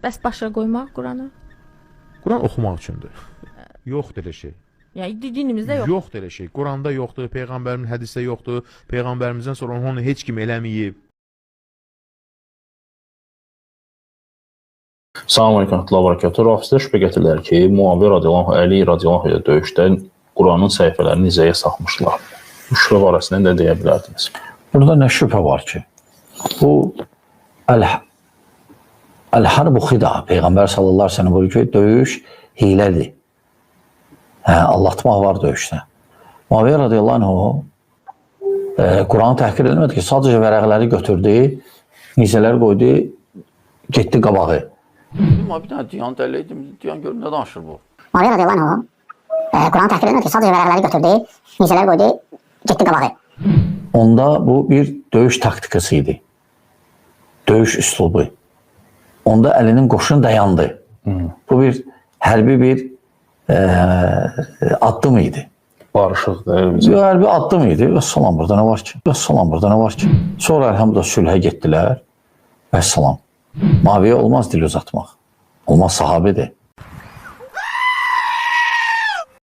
Bəs başa qoymaq Quranı? Quran oxumaq üçündür. Yoxdur elə şey. Yəni dinimizdə yox. Yoxdur elə şey. Quranda yoxdur, peyğəmbərimin hədisdə yoxdur. Peyğəmbərimizdən sonra onu heç kim eləməyib. Salam əleykum və bərəkatuh. Rafizlər şübhə gətirirlər ki, Muaviyə radiyallahu anh, Əli radiyallahu anh ilə döyüşdə Quranın səhifələrini nizəyə saxmışlar. Bu şübhə barəsində nə deyə bilərdiniz? Burada nə şübhə var ki? Bu əl-harbu xida. Peyğəmbər sallallahu əleyhi və səlləm buyurur ki, döyüş hilədir. Hə, aldatmaq var döyüşdə. Muaviyə radiyallahu anh Quranı təhqir eləmədi ki, sadəcə vərəqləri götürdü, nizələr qoydu, getdi qabağı. Dedim, bir dənə Diyan dəli idim. Diyan görüm nə danışır bu. Muaviyə radiyallahu anh Quranı təhqir eləmədi ki, sadəcə vərəqləri götürdü, nizələr qoydu, getdi qabağı. Onda bu bir döyüş taktikası idi. Döyüş üslubu. Onda əlinin qoşunu dayandı. Bu bir hərbi bir addım idi. Barışıqdır. Bir hərbi addım idi. Vəssalam, burada nə var ki? Vəssalam, burada nə var ki? Sonra əlhamdülillah sülhə getdilər. Vəssalam. Maviyə olmaz dil uzatmaq. Olmaz, sahabedir.